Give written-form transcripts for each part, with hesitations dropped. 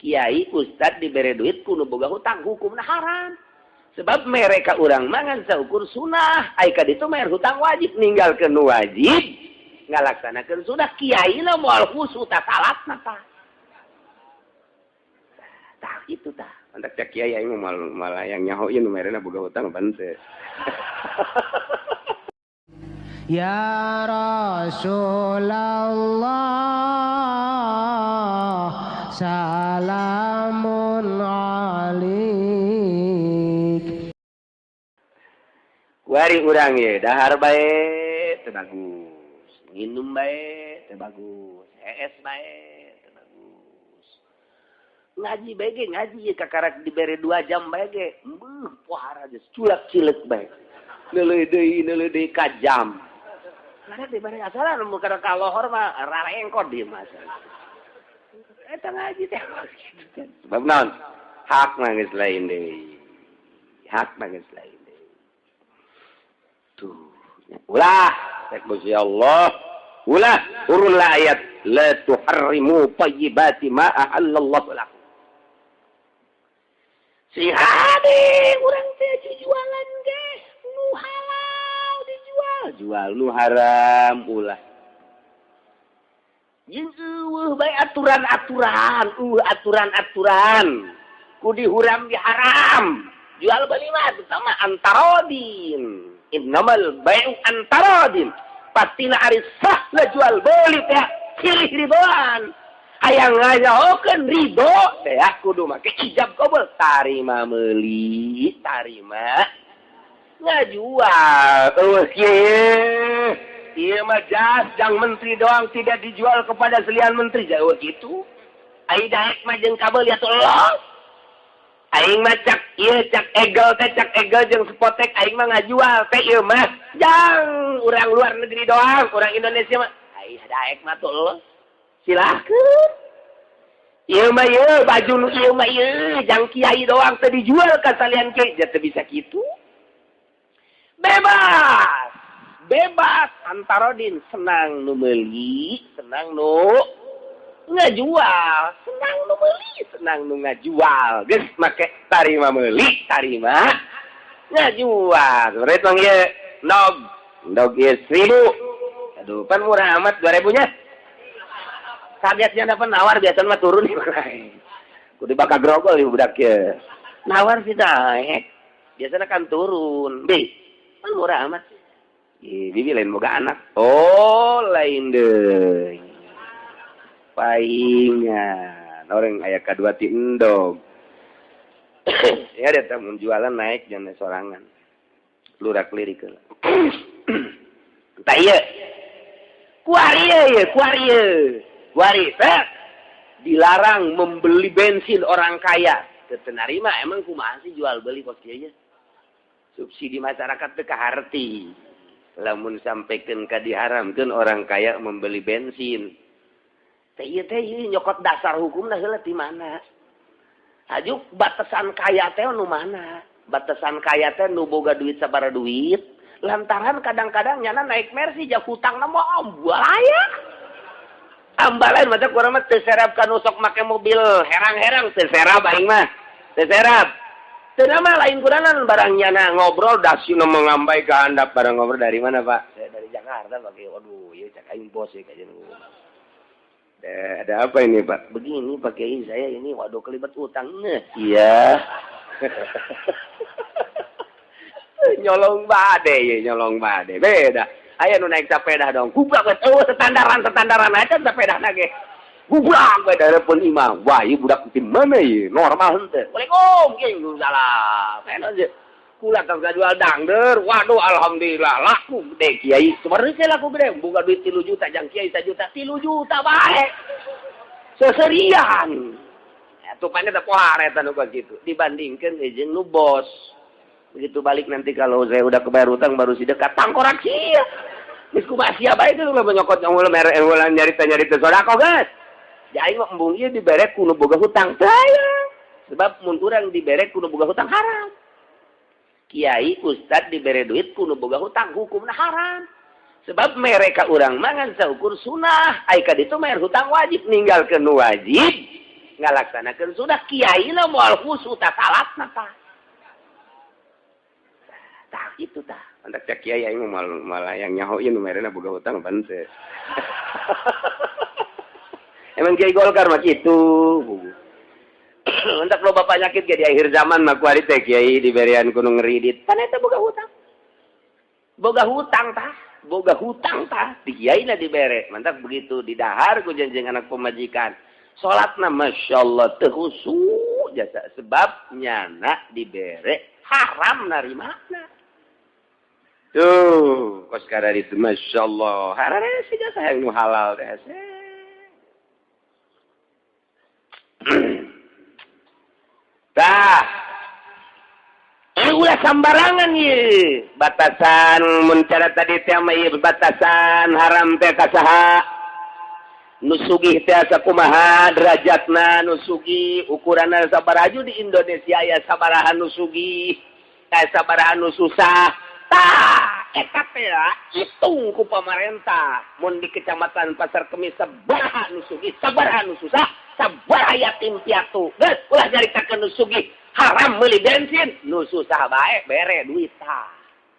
Kiai, ustad dibere duit ku nu boga hutang, hukumna haram. Sebab mereka urang mangan saukur sunah, ai ka ditu mayar hutang wajib, ninggalkeun nu wajib, ngalaksanakeun sunah. Kiai na moal khusyuk ta salatna tah. Tah kitu tah. Mantak cak kiai, aing mah moal yang nyaho ieu nu merena boga hutang ban teu. Ya Rasulullah, salamun alik. Kuari urang ye dahar bae teu bagus, nginum bae teu bagus, hees bae teu bagus. Ngaji bae ge, ngaji ye kakarak dibere 2 jam bae ge, beuh, pohara geus culak cilek bae. Neuleuh deui, neuleuh deui ka jam. Karena dibere asalan mun kada ka lohor mah rarengkot di mah. Eta ngaji teh kitu. Sebab naon? Hak mah geus lain deui. Hak mah geus lain deui. Tuh, ulah rek Gusti Allah. Ulah turunlah ayat la tuharrimu thayyibati ma ahallallahu lakum. Si hade urang teh jualan ge nu halal dijual, jual nu haram ulah. Jeung eueuh bae aturan-aturan, eueuh aturan-aturan. Ku dihuram diharam. Jual beli mah sama antarodin. Innamal bai'u antarodin. Pastina ari sah lah jual beli teh silih ridoan. Hayang ngajahokeun ridho teh kudu make ijab kabul, tarima meuli, tarima ngajual. Eueuh kieu. Ieu mah jas jang menteri doang, tidak dijual kepada selian menteri, jauh gitu. Ai daek mah jeung kabel ya los. Aing mah cak ieu, cak egel teh, cak egel jeung spotek, aing mah ngajual teh ieu mah jang urang luar negeri doang, urang Indonesia mah ai daek mah tuh los. Silahkeun. Ieu mah ieu baju nu ieu mah ieu jang kiai doang, teu dijual ka salian kiai, teu bisa kitu. Bebas. Bebas antarodin, senang nu meuli, senang nu ngajual, senang nu meuli, senang nu ngajual. Geus make tarima meuli, tarima ngajual. Sebenarnya tong ieu ndog, ndog ieu 1000. Aduh, pan murah amat 2000 nya. Kagetnya dapat nawar, biasa mah turun nih. Kudu bakal grogol ieu budak ieu. Nawar sih naik. Biasanya kan turun. Bi, pan murah amat. Ih, bibi lain boga anak. Oh, lain deui. Paingan. Orang aya kadua ti endog. Ya dia mun jualan naik jangan sorangan. Lurak lirik heula. Tah ieu. Kuari ieu, kuari ieu. Kuari teh dilarang membeli bensin orang kaya. Teu narima, emang kumaha sih jual beli kos kieu? Subsidi masyarakat teu kaharti. Lamun sampaikan ka diharamkeun orang kaya membeli bensin. Teh ieu teh ieu nyokot dasar hukumna heula ti mana? Hajuk batasan kaya teh nu mana? Batasan kaya teh nu boga duit sabaraha duit? Lantaran kadang-kadang nyana naik Mercy jak hutangna mah ambalaya. Ambalain mata kurang mah teu serap ka nu sok make mobil herang-herang, teu serap aing mah. Teu serap. Teu mah lain kuranan barang nyana ngobrol dasina mengambai ke handap barang ngobrol, "Dari mana, Pak?" "Saya dari Jakarta, Pak." "Waduh, ieu cak aing bos ya kajian." "Ada apa ini, Pak?" "Begini, Pak Kiai, saya ini waduh kelibet utang." Nah, iya. Nyolong bade ya, nyolong bade. Beda. Aya nu naik sepeda dong. Gubrak we, oh standaran standaran aja sepeda ge. Gubrak we dari pun imam. Wah, ieu budak di mana ieu? Normal henteu. Waalaikum, kieu salam. Enak aja. Kula tong jual dangder. Waduh, alhamdulillah laku gede, Kiai. Sebenarnya saya laku gede, buka duit 3 juta jang kiai 1 juta, 3 juta bae. Seserian. Ya, tupanya teh pohara eta nu gitu. Dibandingkeun jeung nu bos. Begitu balik nanti kalau saya udah kebayar utang baru si dekat tangkorak sia. Geus kumaha sia bae itu lah nyokot nyongol mere ulang nyarita-nyarita sedekah geus. Jadi mah embung ieu dibere ku nu boga hutang. Teu. Sebab mun urang dibere ku nu boga hutang haram. Kiai, ustad dibere duit ku nu boga hutang, hukumna haram. Sebab mereka urang mangan saukur sunah, ai ka ditu mayar hutang wajib, ninggalkeun nu wajib, Ngalaksanakeun sudah kiai na moal khusyuk ta salatna tah. Tah kitu tah. Mantak cek kiai aing moal malah yang nyaho ieu nu merena boga hutang pan teu. Emang kiai Golkar mah kitu. Mantak loba penyakit ge di akhir zaman mah kuari teh kiai diberian ku nu ngeridit. Pan eta boga hutang. Boga hutang tah. Boga hutang tah di kiai na dibere. Mantak begitu didahar ku janjeng anak pemajikan. Salatna masyaallah teu khusyuk jasa sebab nyana dibere haram narimana. Tuh, kos itu masyaallah. Harare sih jasa yang nu halal teh. Tah. Ulah sambarangan ieu. Batasan mun cara tadi teh mah ieu batasan haram teh ka saha? Nu sugih teh sakumaha derajatna nu sugih, ukuranna sabaraha di Indonesia aya sabaraha nu sugih, aya sabaraha nu susah. Tah, eta teh hitung ku pamarentah. Mun di kecamatan Pasar Kemis sabaraha nu sugih, sabaraha nu susah, sabaraha yatim piatu. Geus ulah nyaritakeun nu sugih haram meuli bensin, nu susah bae bere duit tah.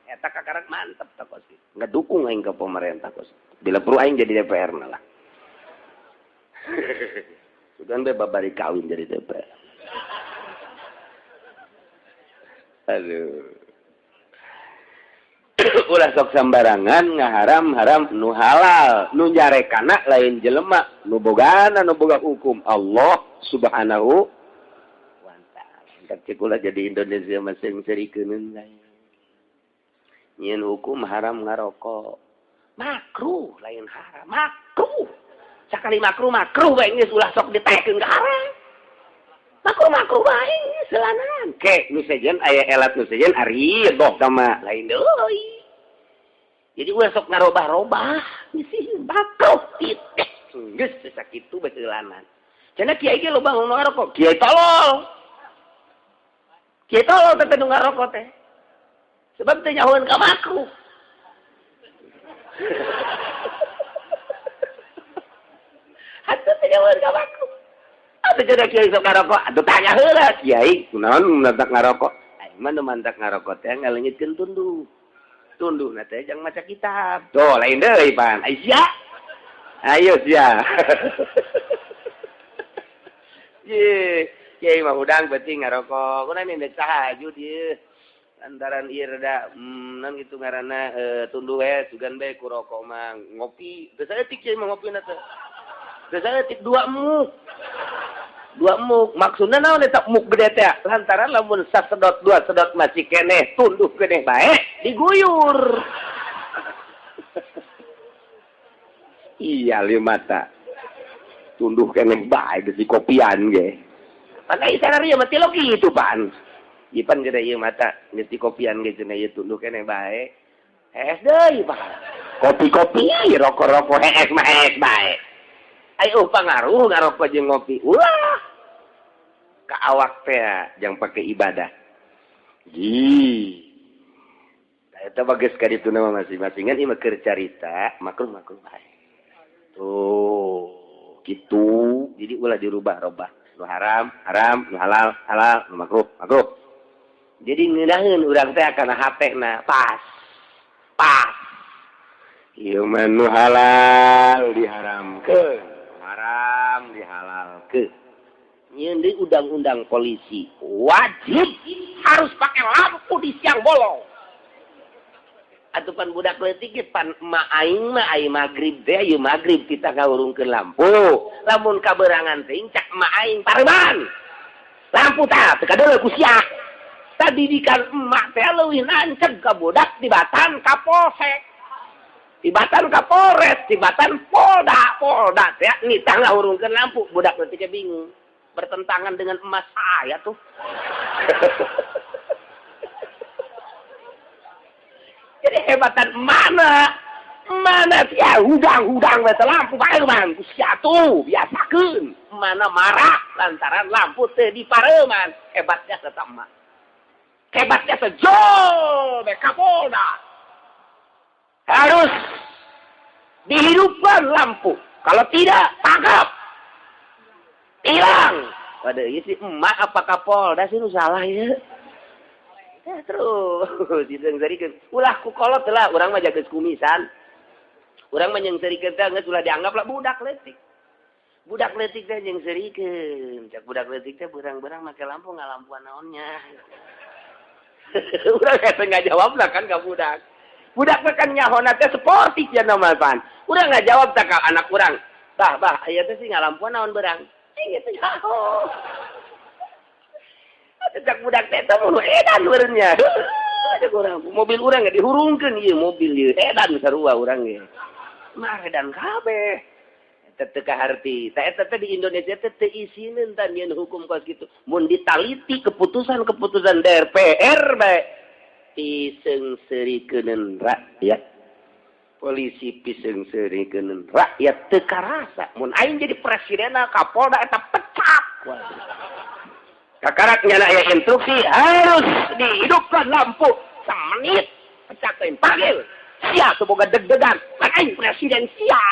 Eta kakarak mantep tah kos. Ngedukung aing ka pemerintah kos. Bila perlu aing jadi DPR na lah. Sugan be babari kawin jadi DPR. Aduh. Ulah sok sambarangan ngaharam-haram nu halal, nu nyarekana lain jelema, nu bogana nu boga hukum Allah Subhanahu wa ta'ala. Cek ulah jadi Indonesia masing serikeun lain. Nyieun hukum haram ngarokok. Makruh lain haram, makruh. Sakali makruh makruh bae geus ulah sok ditaekeun ka haram. Makruh makruh bae selanan. Ke nu sejen aya elat nu sejen ari doh sama lain deui. Jadi ulah sok ngarobah-robah sih makruh titik. Geus sakitu bae selanan. Cenah kiai ge loba nu ngarokok, kiai tolol. Kiai tolol teh nu ngarokok teh. Sebab teh nyahoeun ka makruh. Atuh teh nyahoeun ka makruh. Atuh cenah kiai sok ngarokok, atuh tanya heula kiai, kunaon mantak ngarokok? Aing mah nu mantak ngarokok teh ngaleungitkeun tunduh. Tunduhna teh jang maca kitab. Tuh lain deui pan. Ai sia. Ayo sia. Ye, kiai mah hudang penting ngarokok. Kunaon ini tahajud ieu. Lantaran ieu rada non gitu ngaranna tunduh we sugan bae ku rokok mah ngopi. Teu saeutik kiai mah ngopina teh. Teu saeutik dua muk. Dua muk maksudna naon eta muk gede teh? Lantaran lamun sasedot dua sedot masih keneh tunduh keneh bae diguyur. Iya lima mata. Tunduh keneh bae geus dikopian ge. Pan ai sanaria mah tilok kitu pan. Ipan gede ieu mata geus dikopian ge cenah ieu tunduh keneh bae. Hees deui pan. Kopi-kopi, rokok-rokok hees mah hees bae. Ayo pangaruh ngarokok jeung ngopi. Ulah. Ka awak teh jang pake ibadah. Ji. Eta bagus ka ditu mah masing-masingan ieu mah keur carita makruh-makruh bae. Tuh, gitu. Jadi ulah dirubah-robah. Nu haram, haram, nu halal, halal, nu makruh, makruh. Jadi ngeunaheun urang teh kana hatena pas. Pas. Ieu mah nu halal diharamkeun. Haram dihalalkeun. Nyieun deui undang-undang polisi wajib harus pakai lampu di siang bolong. Atuh pan budak leutik ge pan emak aing mah ai magrib teh ieu magrib kita ngahurungkeun lampu. Lamun kaberangan teh cak emak aing pareman. Lampu tah teu kadeuleu ku sia. Tadidikan emak teh leuwih nanceg ka budak tibatan ka polsek. Tibatan ka Polres, tibatan Polda, Polda teh nitah ngahurungkeun lampu, budak leutik bingung. Bertentangan dengan emas saya tuh. Jadi hebatan mana? Mana sia hudang-hudang bete lampu pareman ku sia tuh biasakeun. Mana marah lantaran lampu teu dipareman. Hebatnya tetap emak. Hebatnya sejol be ka Polda. Harus dihidupkan lampu. Kalau tidak, tangkap. Hilang. Pada ieu si emak apa Kapolda sih nu salah ya? Ya, terus diseungseurikeun. Ulah ku kolot lah, urang mah jaga kumisan. Urang mah nyeungseurikeun teh geus ulah dianggap lah budak leutik. Budak leutik teh nyeungseurikeun. Cak budak leutik teh berang-berang make lampu ngalampuan naonnya. Urang teh nggak jawab lah kan ka budak. Budak mah kan nyahona teh sportif ya nama pan. Urang nggak jawab tak ka anak urang. Bah, bah, aya teh sih ngalampuan naon berang. Eh gitu nyaho. Cak budak teh teh mun edan meureunnya. Cak urang mobil urang ge dihurungkeun ieu mobil ieu edan sarua urang ge. Mah edan kabeh. Eta teu kaharti. Tah eta teh di Indonesia teh teu isineun tah nyieun hukum kos kitu. Mun ditaliti keputusan-keputusan DPR bae piseungseurikeun rakyat. Polisi piseungseurikeun rakyat teu karasa. Mun aing jadi presiden Kapolda eta pecat. Kakarak nyana aya instruksi harus dihidupkan lampu semenit pecat aing panggil. Sia semoga deg-degan. Kan aing presiden sia.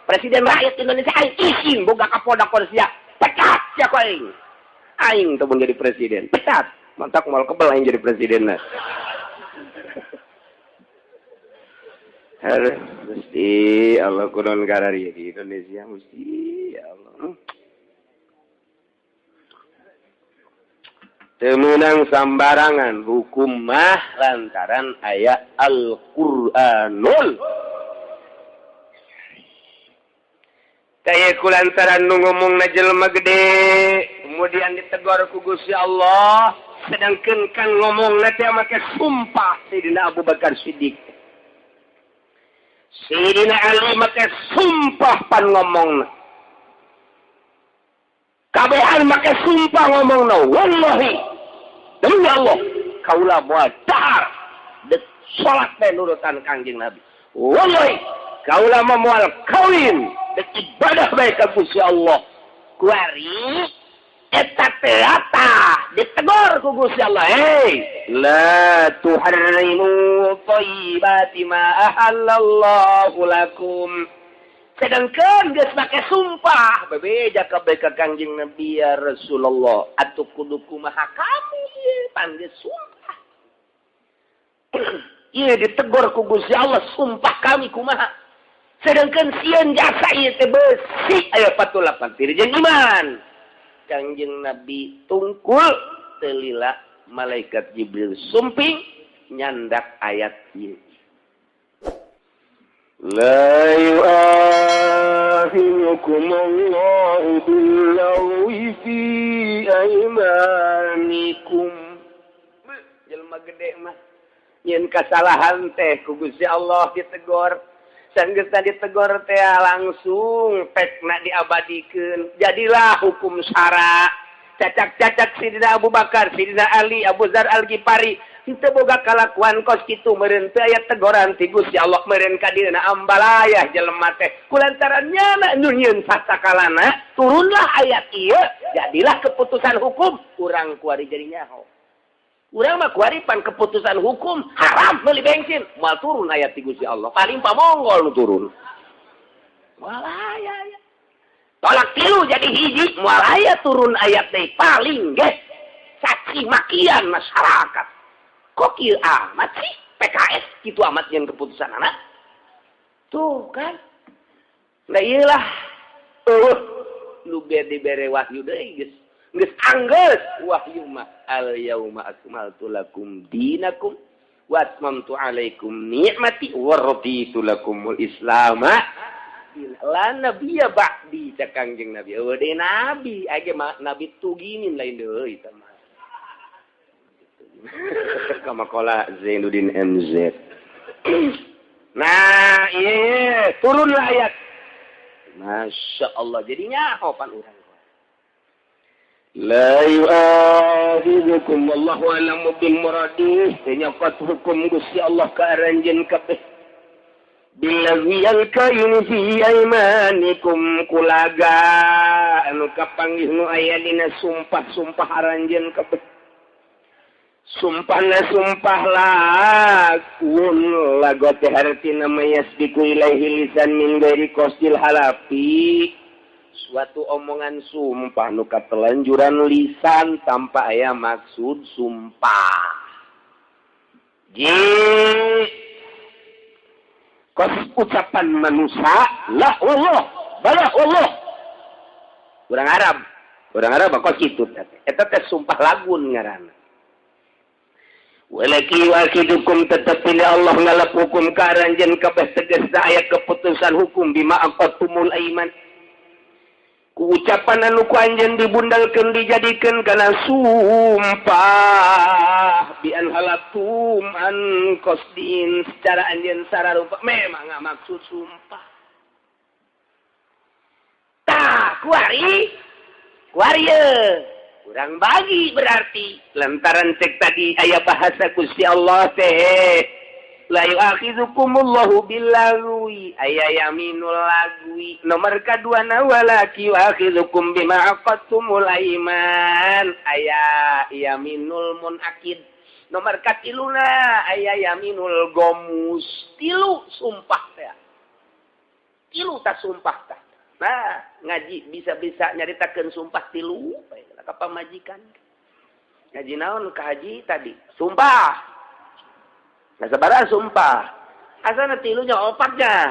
Presiden rakyat Indonesia aing izin boga Kapolda sia. Pecat sia ku aing. Aing teu mun jadi presiden. Pecat. Mantak moal kebel aing jadi presiden nah. Aduh, mesti Allah kunon karari di Indonesia mesti ya Allah. Temenang sambarangan hukum mah lantaran ayat Al-Qur'anul. Kaya ku lantaran nu ngomongna jelema gede, kemudian ditegor ku Gusti Allah, sedangkan kan ngomongna teh make sumpah Sayyidina Abu Bakar Siddiq. Sayyidina Ali make sumpah pan ngomongna. Kabehan make sumpah ngomongna, wallahi demi Allah kaula moal dahar dek salat teh nurutan Kangjeng Nabi. Wallahi kaula mah moal kawin dek ibadah bae ka Gusti Allah. Kuari eta teh tah ditegor ku Gusti Allah, hei la tuharrimu thayyibati ma ahallallahu lakum. Sedangkan geus make sumpah bebeja ka bae ka Kangjeng Nabi ya Rasulullah atuh kudu kumaha kami ieu pan geus sumpah. Ieu ditegor ku Gusti Allah sumpah kami kumaha. Sedangkan sieun jasa ieu teh beusi aya 48 jeung iman. Kangjeng Nabi tungkul telila malaikat Jibril sumping nyandak ayat ieu. La yu'akhidukum Allahu bil-lagwi fi aymanikum. Jelema gede mah nyeun kasalahan teh ku Gusti Allah ditegor. Sanggeusna ditegor teh langsung pekna diabadikeun. Jadilah hukum syara. Cacak-cacak Sidina Abu Bakar, Sidina Ali, Abu Dzar Al-Ghifari henteu boga kalakuan kos kitu meureun teu aya tegoran ti Gusti Allah meureun ka dieuna ambalayah jelema teh. Kulantaran nyana nu nyieun sasakalana turunlah ayat ieu jadilah keputusan hukum urang kuari jadi nyaho. Urang mah kuari pan keputusan hukum haram meuli bensin moal turun ayat ti Gusti Allah. Paling pamonggol nu turun. Moal aya ya. Tolak tilu jadi hiji moal aya turun ayat teh paling ge caci makian masyarakat. Kok kieu amat sih PKS kitu amat nyeun keputusan anak? Tuh kan. Nah iyalah. Nu dibere wahyu deui geus. Geus anggeus wahyu mah al yauma akmaltu lakum dinakum wa atmamtu alaikum ni'mati wa raditu lakumul islama. La nabiyya ba'di cak Kangjeng Nabi. Eueuh deui nabi, age mah nabi tuginin lain deui eta mah. Kama kola Zainuddin MZ. Nah, iya, turunlah ayat. Masya Allah, jadinya pan urang. La yu'akhidhukum wallahu a'lamu bil muradih. Nyokot hukum Gusti Allah ka aranjeun kabeh. Billazi alkayin fi aymanikum kulaga anu kapanggih nu aya dina sumpah-sumpah aranjeun kabeh. Sumpahna sumpah lakun lago teh hartina mayasbiku ilaihi lisan min ghairi qasdil halafi. Suatu omongan sumpah nu katelanjuran lisan tanpa aya maksud sumpah. Ji kos ucapan manusia, la wallah, bala wallah. Urang Arab, urang Arab kos kitu teh. Eta teh sumpah lagun ngaranna. Walakin yu'akhidukum, tetapi Allah ngalap hukum ka aranjeun kabeh, tegasna aya keputusan hukum, bima aqadtumul aiman, ku ucapan anu ku anjeun dibundalkeun, dijadikeun kana sumpah, bi an halaftum an qasdin, secara anjeun sararupa memang nggak maksud sumpah. Tah, kuari kuari ye kurang bagi, berarti lantaran cek tadi aya bahasa Gusti Allah teh la yu'akhidhukumullahu billaghwi, aya yaminul lagwi. Nomor kadua na walaki yu'akhidhukum bima aqadtumul aiman, aya yaminul munakid. Nomor katiluna aya yaminul ghamus. Tilu sumpah teh, tilu tak sumpah tah. Nah, ngaji bisa-bisa nyaritakeun sumpah tilu ka pamajikan. Ngaji naon ka haji tadi? Sumpah. Nah, sabaraha sumpah? Asana tilunya opatnya.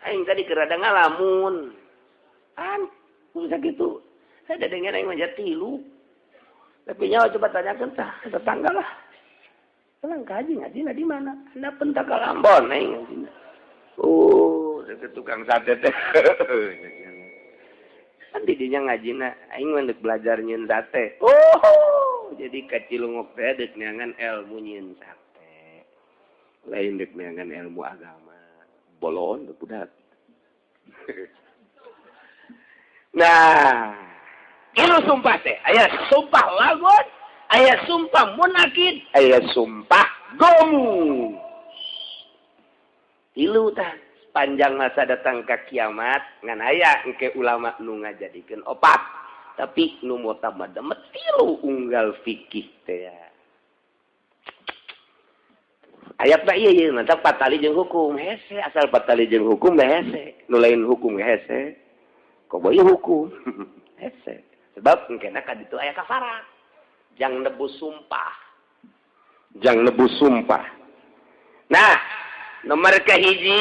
Aing tadi keur rada ngalamun. An, bisa gitu. Saya dengar aing mah tilu. Tapi nyawa coba tanyakan tah tetangga lah. Tenang ka haji ngaji di mana? Anda pentak Ambon aing ngaji. Oh, tukang sate teh. Kan didinya ngajina, aing mah deuk belajar nyieun sate. Oh, jadi kacilungok teh deuk neangan ilmu nyieun sate. Lain deuk neangan ilmu agama. Bolon budak. Nah, ieu sumpah teh, aya sumpah lagon, aya sumpah munakid, aya sumpah gomu. Tilu tah panjang masa datang ke kiamat ngan aya engke ulama nu ngajadikeun opat, tapi nu mutamad tilu unggal fikih teh. Ayat mah ieu ieu mantap patali jeung hukum hese, asal patali jeung hukum mah hese, nu lain hukum hese koboy hukum hese, sebab engkena ka ditu aya kafarat jang nebus sumpah, jang nebus sumpah. Nah, nomor kahiji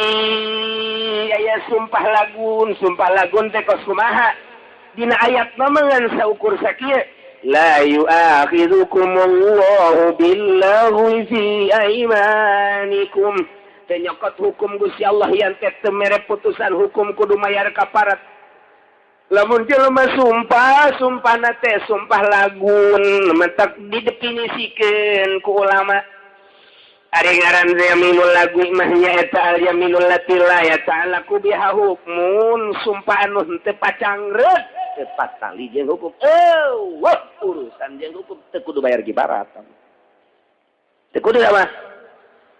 aya sumpah lagun. Sumpah lagun teh kos kumaha? Dina ayat mah ngan saukur sakieu, la yu'akhidhukumullahu billaghwi fi aimanikum. Teu nyokot hukum Gusti Allah yang teh teu mere putusan hukum kudu mayar kafarat lamun jelema sumpah, sumpahna teh sumpah lagun. Mentak didefinisikeun ku ulama, ari ngaran yaminul lagwi mah nyaeta al yaminul lati la yata'allaqu biha hukmun, sumpah anu henteu pacangreut, teu patali jeung hukum. Oh, wah, urusan jeung hukum teu kudu bayar kifarat, teu kudu mah.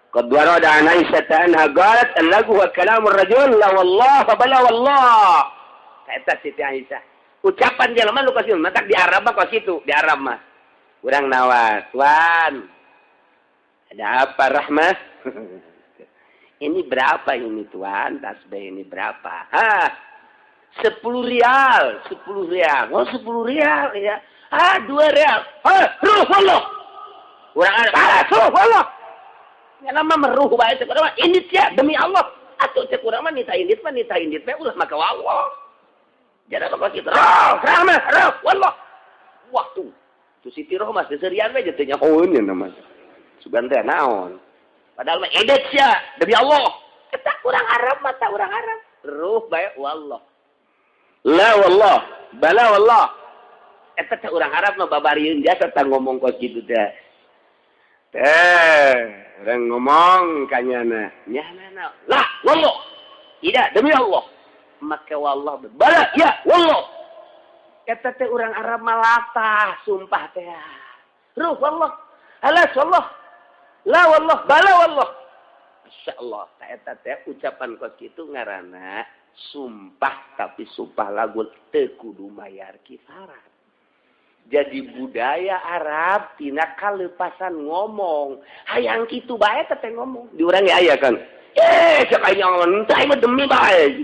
Qad warada an Aisyah anha qalat al-lagwu wa kalamur rajul la wallah fa bala wallah. Eta Siti Aisyah, ucapan jelema nu kos matak di Arab mah kos kitu. Di Arab mah urang nawas, "Tuan, ada apa, Rahmah?" "Ini berapa ini, Tuan? Tasbih ini berapa?" "Hah, 10 rial, 10 rial." "Oh, 10 rial ya." "Ah, 2 rial." "Ah, ruh Allah." Urang ada, "Ah, ruh Allah." Ya nama meruh bae cek urang mah, indit ya demi Allah. Atuh cek urang mah nita indit mah nita indit mah ulah maka Allah. Jadi apa kitu? Ruh, Rahmah, ruh, wallah. Waktu. Tu Siti Rohmah seserian we teh nyahoeun ya nama. Sugan teh naon? Padahal mah edet sia demi Allah. Eta urang Arab mah, ta urang Arab. Ruh bae wallah. La wallah, bala wallah. Eta teh urang Arab mah babarieun jasa tah ngomong kos kitu teh. Teh, urang ngomong kanyana. Nyana la wallah. Tidak demi Allah. Make wallah bala ya wallah. Eta teh urang Arab mah latah sumpah teh. Ruh wallah. Alas wallah. La wallah, bala wallah. Masya Allah, eta teh ucapan kos kitu ngaranna sumpah, tapi sumpah lagu teu kudu mayar kifarat. Jadi budaya Arab tina kalepasan ngomong, hayang kitu bae teh ngomong. Di urang ge aya kan. Eh, cek aing ngomong, tah mah demi bae.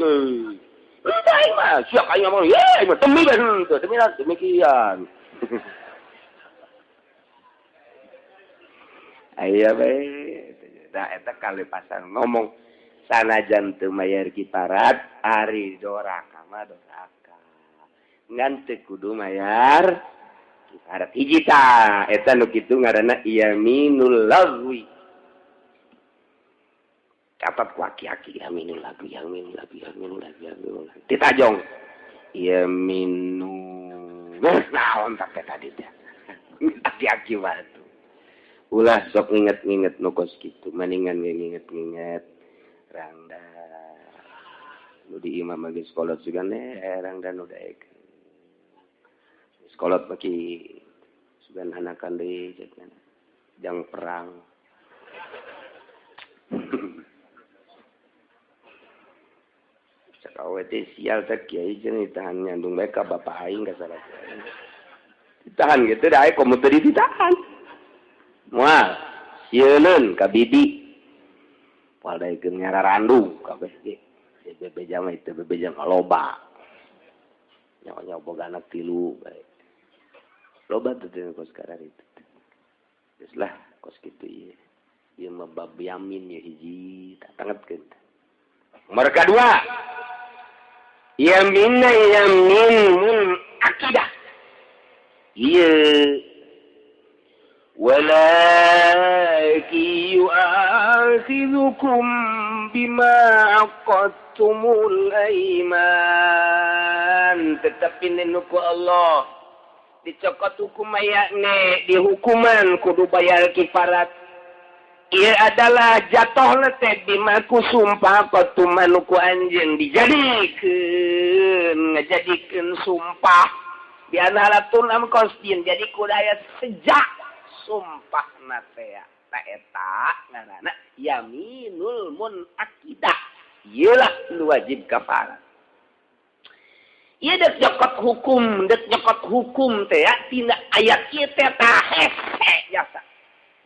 Entah aing mah, siap aing ngomong, ye aing mah demi henteu, demikian. Aya bae. Da eta kalepasan ngomong sanajan teu mayar kiparat ari doraka mah doraka. Ngan teu kudu mayar kiparat hiji tah eta nu kitu ngaranna yaminul lagwi. Catat ku aki-aki yaminul lagwi yaminul lagwi yaminul lagwi yaminul lagwi. Ditajong yaminul naon tah tadi teh. Aki-aki batu. Ulah sok nginget-nginget nu kos kitu maningan nginget-nginget rangda nu di imam geus kolot sugan rangda nu daek. Sekolot bagi sugan anakan deui jang perang. Cak awe teh sial teh kiai jeung ditahan nyandung bae ka bapak aing ka salah. Ditahan gitu da aya komo teu ditahan. Moal sieuneun ka bibi. Moal daekeun nyararandung kabeh ge. Bebeja mah itu bebeja mah loba. Nyawa-nyawa boga anak tilu bae. Loba tuh teh kos karar itu. Geus lah kos kitu ieu. Ieu mah bab yamin ya hiji tak tangetkeun. Mereka dua. Yaminna yamin mun akidah. Ieu walakin yu'akhidhukum bima aqadtumul aiman. Tetapi nenuku Allah dicokot hukum ayakne dihukuman kudu bayar kifarat. Ia adalah jatuh teh bimaku sumpah qatumanuku anjeun dijadikeun ngajadikeun sumpah di analatun am qasdin jadi kudaya sejak sumpah na teh ta eta ngaranna yaminul munaqidah ieu lah nu wajib kafarat. Ieu dek nyokot hukum teh tina ayat ieu teh tah hese jasa.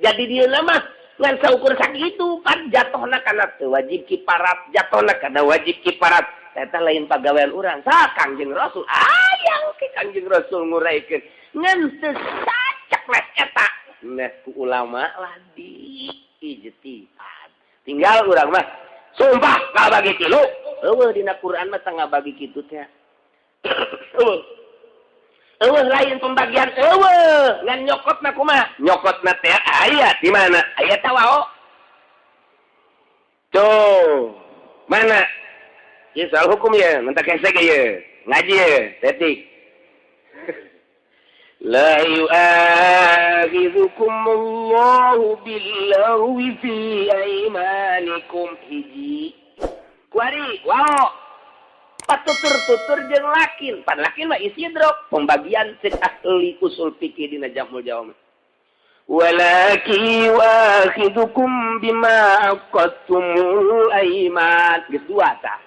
Jadi dia mah ngan saukur sakitu pan jatohna kana teu wajib kiparat, jatohna kana wajib kiparat. Eta lain pagawean urang, sa Kangjeng Rasul. Ayang ke Kangjeng Rasul nguraikeun ngan teu sacek les eta. Nah ku ulama lah di ijtihad. Tinggal urang mah sumpah kabagi tilu. Eueuh dina Quran mah teu ngabagi kitu teh. Eueuh. Eueuh lain pembagian eueuh ngan nyokotna kumaha? Nyokotna teh aya di mana? Aya tawao. Tuh, mana? Ieu soal hukum ya, mentak hese ge ye. Ngaji ye, tetik. La yu'akhidhukumullahu billaghwi fi aymanikum hiji. Kuari, wao. Patutur-tutur jeung lakin, pan lakin mah isidrok pembagian cek ahli usul fikih dina Jamul Jawami. Walakin yu'akhidhukum bima aqadtumul ayman. Geus dua tah.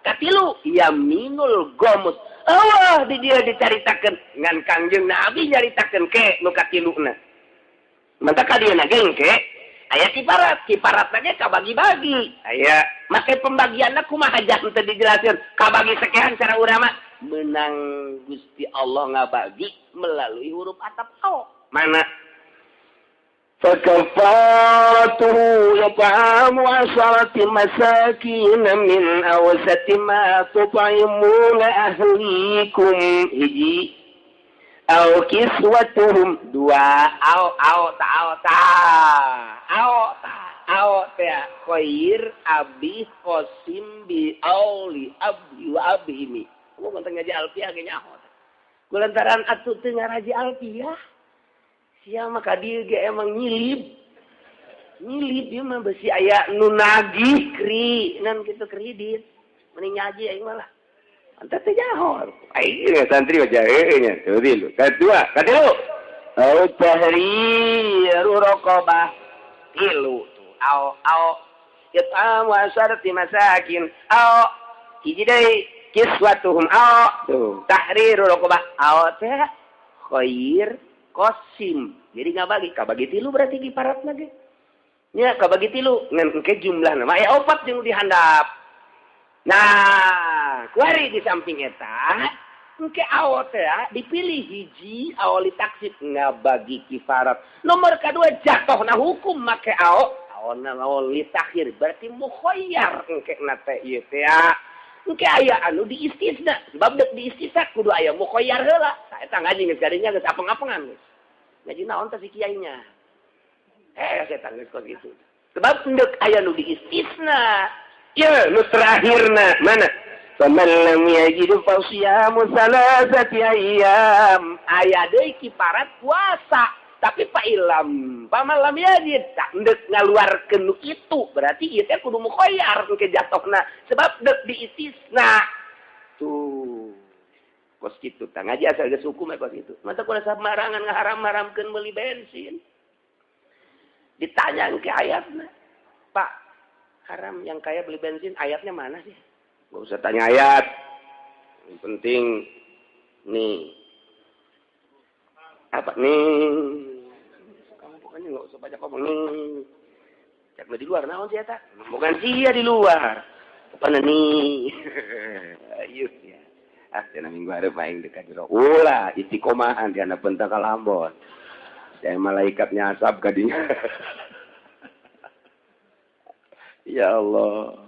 Katilu yaminul gomus. Allah di dia dicaritakeun ngan Kangjeng Nabi nyaritakeun ke nu katiluna. Mantap ka dieu na geng ke aya kiparat, kiparatna ge kabagi-bagi. Aya make pembagianna kumaha jang teu dijelasin, kabagi sekian cara urang mah menang Gusti Allah ngabagi melalui huruf atap ao. Mana? Fakafaratuhu yat'amu asharati masakin min awsati ma tut'imuna ahlikum hiji au kiswatuhum dua au au ta au ta au ta au ta khair abi qasim bi auli abi wa abimi. Kamu konteng ngaji alfiah ge nyaho. Kulantaran atuh teu ngaraji alfiah. Sia mah ka dieu ge emang nyilib. Nyilib ieu mah besi aya nu nagih kri ngan kitu kredit. Mending ngaji aing mah lah. Anta teh nyaho. Aing santri mah jahe nya. Tuh tilu. Kadua, katilu. Au tahriru raqabah. Tilu tuh. Au au yat'amu asharati masakin. Au hiji deui kiswatuhum au tuh tahriru raqabah. Au teh khair qasim. Jadi ngabagi, kabagi tilu berarti kiparatna ge. Nya kabagi tilu ngan engke jumlahna mah aya opat jeung dihandap. Nah, kuari di samping eta engke awo teh dipilih hiji awo li taksib ngabagi kifarat. Nomor kedua jatuhna hukum make awo awona awo li takhir berarti mukhayyar engke na teh ieu teh. Engke aya anu diistisna sebab dek diistisna kudu aya mukhayyar heula. Tah eta ngaji geus gadinya geus apeng-apengan geus. Ngaji naon teh si kiainya? Setan geus kos kitu. Sebab endek aya nu diistisna. Ieu nu terakhirna mana? Faman lam yajid fa siyamu salasati ayyam. Aya deui kiparat puasa, tapi fa ilam faman lam yajid tak endek ngaluarkeun nu kitu, berarti ieu teh kudu mukhayyar engke jatohna sebab dek diistisna. Tuh. Kos kitu tah ngaji asal geus hukum kos kitu. Mata kudu samarangan ngaharam-haramkeun meuli bensin. Ditanya ke ayatna. Pak, haram yang kaya beli bensin ayatnya mana sih? Gak usah tanya ayat. Yang penting nih. Apa nih? Kamu pokoknya gak usah banyak ngomong nih. Cek di luar naon sih eta? Bukan sia di luar. Apa nih? Ayo ya. Ah, cenah minggu hareup aing dekat jero. Ulah istiqomahan di anak pentak kalambon. Saya malaikat nyasab kadinya. Ya Allah.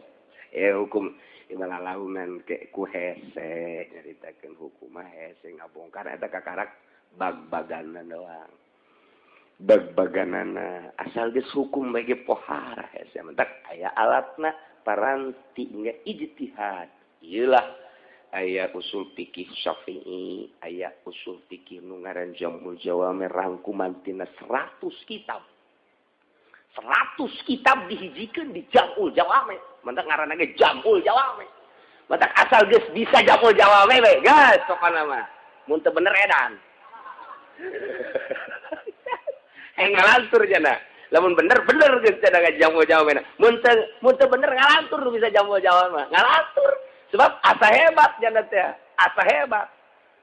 Hukum ibalalaunan ke ku hese nyaritakeun hukum mah hese ngabongkar eta kakarak bag-baganan doang. Bag-baganana asal geus hukum bae ge pohara hese mentak aya alatna paranti nya ijtihad. Ieu lah aya usul fikih Syafi'i, aya usul fikih nu ngaran Jamul Jawami rangkuman tina 100 kitab. 100 kitab dihijikeun di Jamul Jawami. Mentak ngaranna ge Jamul Jawami. Mentak asal geus bisa Jamul Jawami we, geus pokona mah. Mun teu bener edan. Hayang ngalantur jana. Lamun bener bener geus cenah Jamul Jawami. Mun teu bener ngalantur nu bisa Jamul Jawami mah. Ngalantur. Sebab asa hebat jana teh, asa hebat.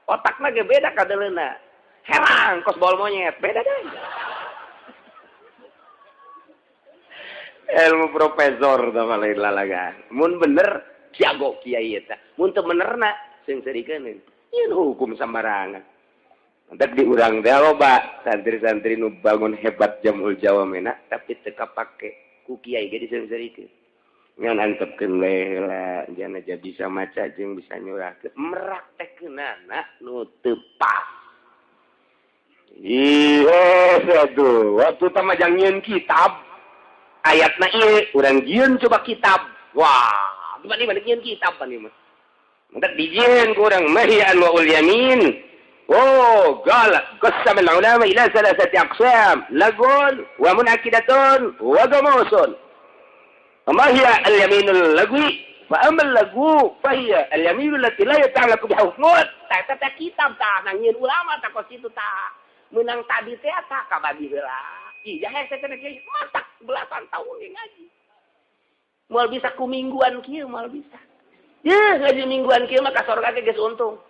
Otakna ge beda kadeleuna. Herang kos bol monyet, beda deui. Ilmu profesor tah lain lalagan. Mun bener jago kiai eta. Mun teu benerna seungseurikeun. Ieu hukum sambarangan. Entek di urang teh loba santri-santri nu bangun hebat Jamul Jawamena tapi teu kapake ku kiai ge diseungseurikeun. Ngan antepkeun we heula jana aja bisa maca jeung bisa nyurahkeun meraktekeunana nu teu pas. Ih, aduh, waktu tah majang nyieun kitab ayatna ieu urang jieun coba kitab. Wah, gimana nih nyieun kitab pan ieu mah. Mentak dijieun ku urang mahiyan wa ul yamin. Oh, qala qasama al ulama ila salasati aqsam, lagun wa munakidatun wa gamusun. Ma hiya al yaminul lagwi fa amal lagu fa hiya al yaminul lati la yata'allaqu bi hukmun. Ta ta kitab ta nangieun ulama ta kos kitu ta. Meunang tadi teh ta kabagi heula. Iya hese teh kiai matak belasan tahun ge ngaji. Moal bisa ku mingguan kieu moal bisa. Yeuh ngaji mingguan kieu mah ka sorga ge geus untung.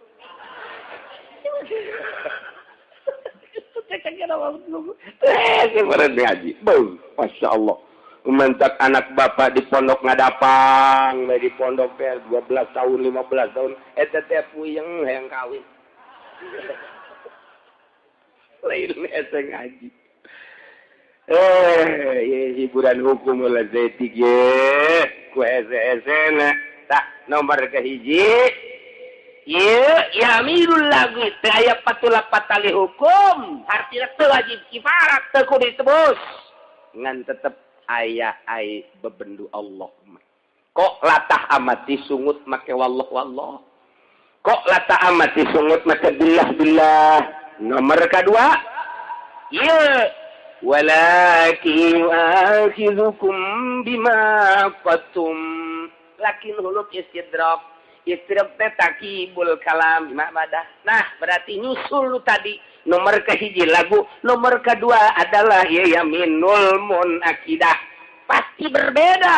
Ngaji. Beuh, Masya Allah. Mentak anak bapak di pondok ngadapang, di pondok teh 12 tahun, 15 tahun, eta teh puyeng hayang kawin. Lain hese ngaji. Hiburan hukum ulah zetik ye, ku hese-hesena. Tah nomor kahiji. Ieu yaminul lagu teh aya patulak patali hukum, hartina teu wajib kifarat, teu kudu ditebus. Ngan tetep aya ai bebendu Allah mah. Kok latah amat disungut make wallah wallah. Kok latah amat disungut make billah billah. Nomor kedua, ieu walakin yu'akhidhukum bima aqadtum. Lakin huluk istidrak. Istidrak teh takibul kalam bima badah. Nah, berarti nyusul lu tadi nomor kehiji lagu, nomor kedua adalah ya yaminul munakidah. Pasti berbeda.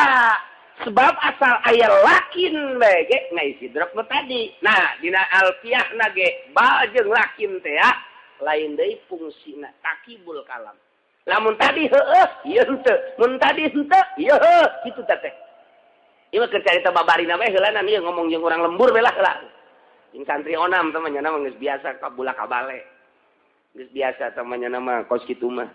Sebab asal aya lakin bae ge ngaistidrak nu tadi. Nah, dina alfiah na ge ba jeung lakin teh ya lain deui fungsina takibul kalam. Lamun tadi heueuh, ieu henteu. Mun tadi henteu, ieu heueuh, kitu teh. Ieu mah keur carita babarina bae heulanan ieu ngomong jeung urang lembur belah heula. Jeung santri onam teh mah nya geus biasa kabula kabale. Geus biasa teh mah nya mah kos kitu mah.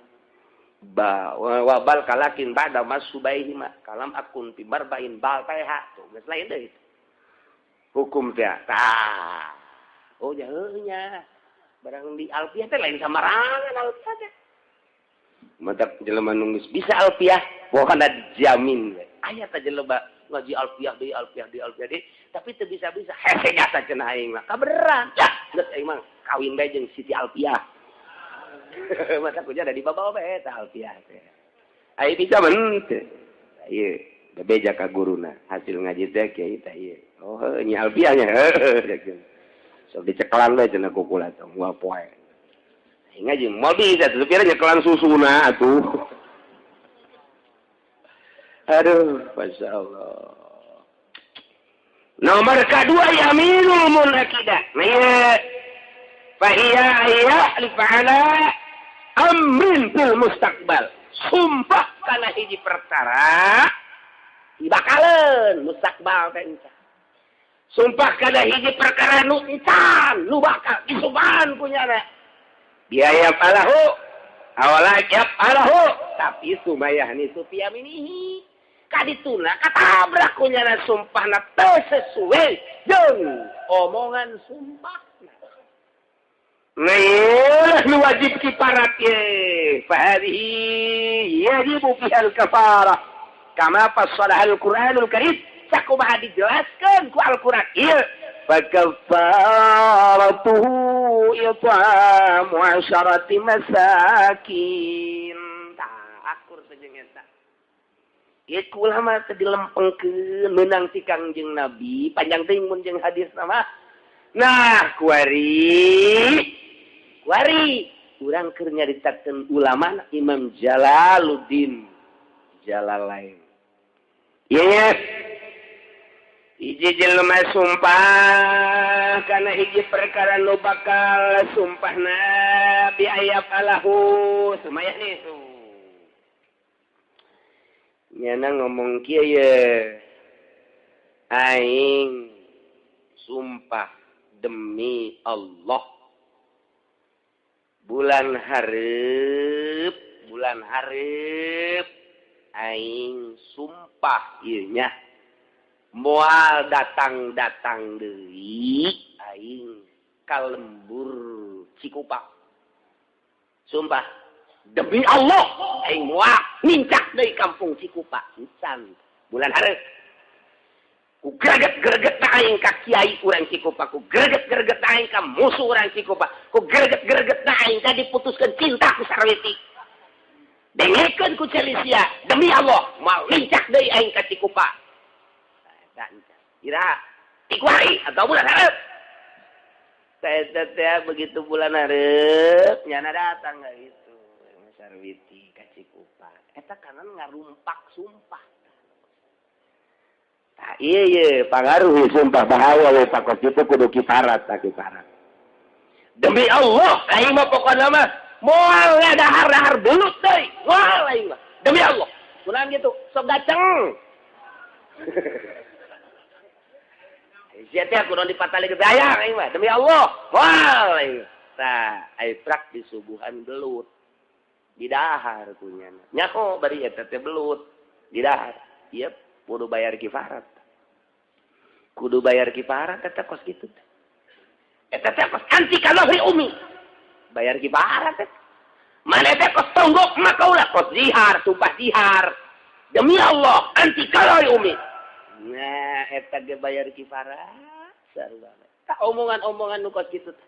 Ba wabal kalakin ba'da masubaihi ma kalam akun fi barbain bal teh tuh geus lain deui. Hukum teh tah. Oh nya heuh nya. Barang di alfiah teh lain samarangan alfiah teh. Mantap jelema nu geus bisa alfiah pokona dijamin we. Aya teh jelema ngaji alfiah deui alfiah deui alfiah deui tapi teu bisa-bisa hese nyata cenah aing mah kaberan. Yah geus aing mah kawin bae jeung Siti Alfiah. Mata kuja ada di bawah bae eta alfiah teh. Ai bisa men teu. Ieu bebeja ka guruna hasil ngaji teh kiai teh ieu. Oh heuh nya alfiahnya heuh. Sok dicekelan bae cenah ku kula teh moal poe. Ngaji moal bisa tuh pira nyekelan susuna atuh. Aduh, Masya Allah. Nomor kedua yaminul munakidah. Nah, fahiya ya'lif ala amrin fil mustaqbal. Sumpah kana hiji perkara dibakaleun mustaqbal teh encan. Sumpah kana hiji perkara nu encan, nu bakal disumpahan kunyana. Biaya falahu awala yap alahu tapi sumayahni supiyaminihi kadituna katabrak kunyana sumpahna teu sesuai jeung omongan sumpahna. Nah, nu wajib kiparat ye fahadihi yajibu fiha al-kafarah kama fassalaha al-Qur'anul Karim sakumaha dijelaskeun ku Al-Qur'an ieu fakafaratuhu it'amu 10 masakin. Tah akur teh jeung eta. Ieu ulama teh dilempengkeun meunang ti Kangjeng Nabi panjang teuing mun jeung hadis mah. Nah, kuari kuari urang keur nyaritakeun ulama Imam Jalaluddin Jalalain. Ieu hiji jelema sumpah kana hiji perkara nu bakal sumpahna bi ayat alahu sumayah nih su nyana ngomong kieu ye aing sumpah demi Allah bulan hareup aing sumpah ieu nya moal datang-datang deui aing ka lembur Cikupa. Sumpah demi Allah aing moal nincak deui kampung Cikupa encan bulan hareup. Ku greget-greget aing ka kiai urang Cikupa, ku greget-greget aing ka musuh urang Cikupa, ku greget-greget aing ka diputuskeun cinta ku Sarwiti. Dengekeun ku Celisia demi Allah moal nincak deui aing ka Cikupa. Ira, ikuari atau bulan hareup. Saya begitu bulan hareup, nyana datang nggak itu, Sarwiti ka Cikupa. Eta kanan ngarumpak sumpah. Tah iya iya, pangaruh sumpah bahaya we pakos itu kudu kiparat tah kiparat. Demi Allah, aing mah pokona mah moal ngadahar-dahar belut deui, moal aing mah. Demi Allah. Kunaon gitu, sok gaceng. Sia teh kudu dipatali ke bayang aing mah demi Allah. Moal aing. Tah, ai prak disuguhan belut. Didahar kunyana. Nyaho bari eta teh belut didahar. Ieu kudu bayar kifarat. Kudu bayar kifarat eta kos kitu teh. Eta teh kos anti kalahri umi. Bayar kifarat teh. Mana teh kos tonggok mah kaula kos zihar, sumpah zihar. Demi Allah anti kalahri umi. Nah, eta ge bayar kifarat sarua. Tak omongan-omongan nu kos kitu teh.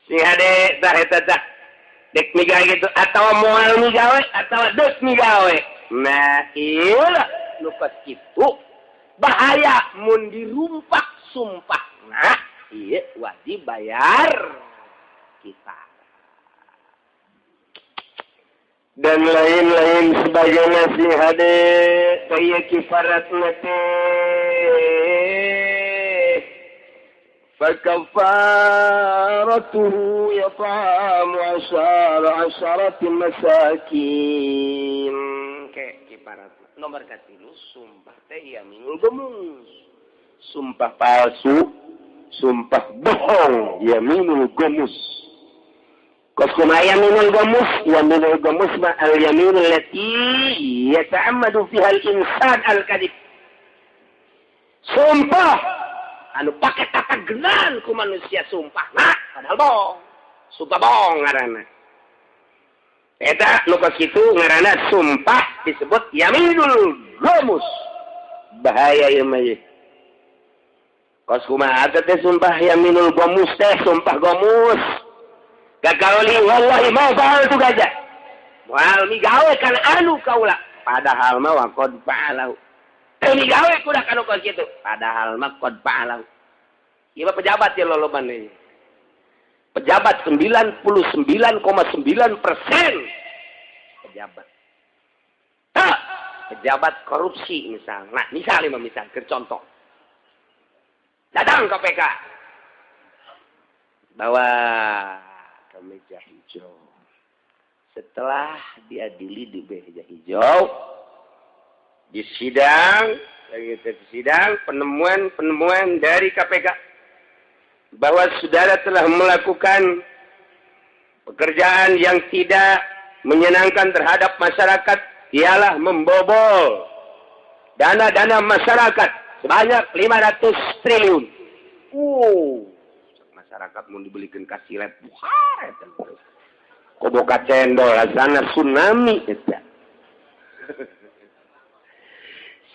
Si hade tah eta tah. Dek migawe gitu atawa moal migawe atawa deuk migawe. Nah, ieu lah nu kos kitu bahaya mun dirumpak sumpah. Nah, ieu wajib bayar kifarat. Dan lain-lain sebagainya si hade kaya kifarat teh fakafaratuhu yat'amu 10 masakin. Ke parat. Nomor katilu sumpah teh yaminul ghamus. Sumpah palsu, sumpah bohong, yaminul ghamus. Kos kumaha yaminul ghamus? Yaminul ghamus ma al yaminul lati yata'ammadu fiha al insan al kadhib. Sumpah anu pake tatagenan ku manusia sumpah nah padahal bohong. Sumpah bohong ngaranna. Eta nu kos kitu ngaranna sumpah disebut yaminul ghamus. Bahaya ieu mah ieu. Kos kumaha teh sumpah yaminul ghamus teh sumpah ghamus. Gagauli wallahi ma fa'altu kaza. Moal migawe kana anu kaula padahal mah wa qad fa'alahu. Teu migawe kuda kanu kos kitu padahal mah qad fa'alahu. Ieu mah pejabat ye loloban deui. Pejabat 99,9% pejabat. Tah, pejabat korupsi misal. Nah, misal mah misal keur contoh. Datang KPK. Bawa ke meja hijau. Setelah diadili di meja hijau, di sidang, di sidang penemuan-penemuan dari KPK bahwa saudara telah melakukan pekerjaan yang tidak menyenangkan terhadap masyarakat, ialah membobol dana-dana masyarakat sebanyak 500 triliun. Masyarakat mau dibelikan kasilet, buhar eta. Koboka cendol rasana tsunami eta.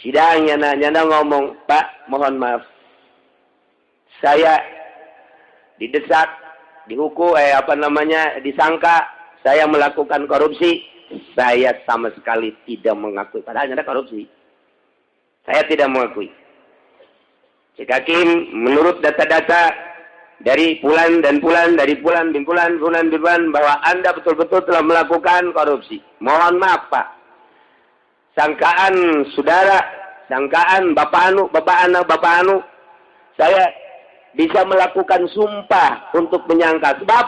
Sidangnya nanya ngomong, "Pak, mohon maaf. Saya didesak, dihukum, disangka saya melakukan korupsi. Saya sama sekali tidak mengakui. Padahal ada korupsi. Saya tidak mengakui. Cek hakim, menurut data-data dari pulan dan pulan, dari pulan bin pulan, pulan bin pulan, bahwa Anda betul-betul telah melakukan korupsi. Mohon maaf, Pak. Sangkaan saudara, sangkaan Bapak Anu, Bapak Anu, Bapak Anu, saya bisa melakukan sumpah untuk menyangka. Sebab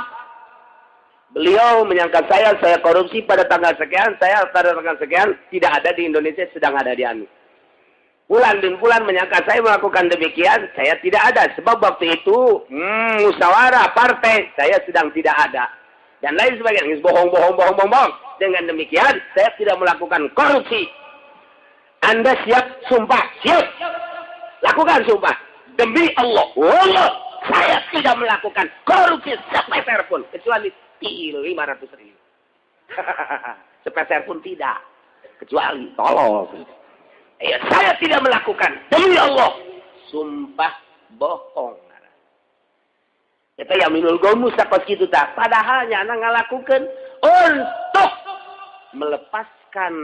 beliau menyangka saya korupsi pada tanggal sekian, saya pada tanggal sekian, tidak ada di Indonesia, sedang ada di Anu. Pulan bin Pulan menyangka saya melakukan demikian, saya tidak ada. Sebab waktu itu, musyawarah partai, saya sedang tidak ada. Dan lain sebagainya. Bohong, bohong, bohong, bohong, bohong. Dengan demikian, saya tidak melakukan korupsi. Anda siap sumpah? Siap. Lakukan sumpah. Demi Allah, Allah, saya tidak melakukan korupsi sepeser pun. Kecuali 500 ribu. Sepeser pun tidak. Kecuali, tolong. Ya, saya tidak melakukan. Demi Allah. Sumpah bohong. Itu yaminul ghamus sakos kitu tah. Padahal nyana ngalakukeun untuk melepaskan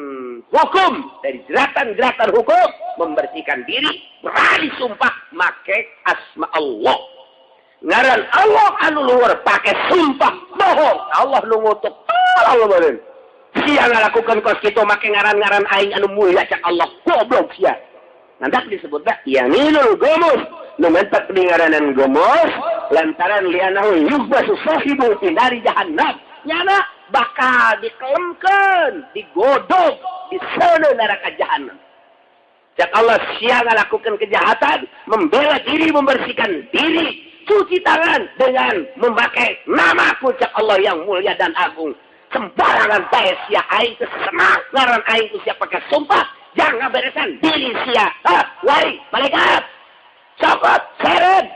hukum dari jeratan-jeratan hukum, membersihkan diri, berani sumpah make asma Allah. Ngaran Allah anu luhur pake sumpah bohong. Allah nu ngutuk. Allah beureun. Sia ngalakukeun kos kitu make ngaran-ngaran aing anu mulia cak Allah. Goblok sia. Nanti disebutna yaminul ghamus. Nu mentak di ngaranan ghamus lantaran lianahu yughmasu sahibu fi nari jahannam. Nyana bakal dikelemkeun, digodog di seuneu neraka jahannam. Cak Allah sia ngalakukan kejahatan, membela diri, membersihkan diri, cuci tangan dengan memakai namaku cak Allah yang mulia dan agung. Sembarangan bae sia aing teu senang ngaran aing ku sia pakai sumpah, jangan beresan diri sia. Ha, wari malaikat. Copot, seret,